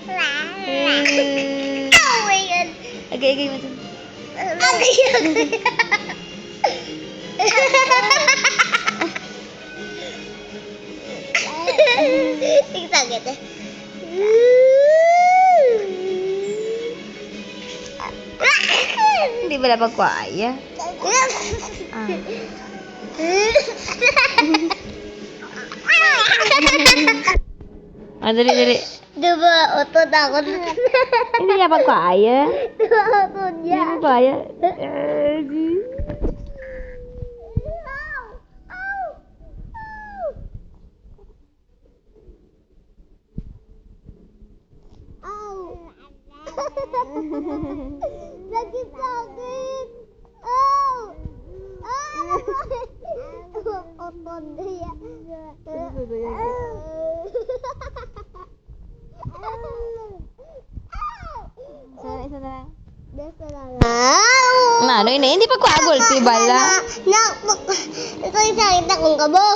Eh. Oh my God. Agay, agay mo. Agay, agay. Sakit eh. Hindi ba dapat kuaya? Ah. Ah, dali, dali. Diba, utod ako. Hindi niya pagkuaya. Diba, utod Hindi niya. mo kuaya. Eh, Ow! Ow! Ow! Ow! Sakit, sakit! Ow! Ow! Utod niya. Isa na, isa na lang. Basta lang. Ow! Na, ano yun eh? Hindi pa kuya gulpi bala. Na, ito yung sakit akong kabo.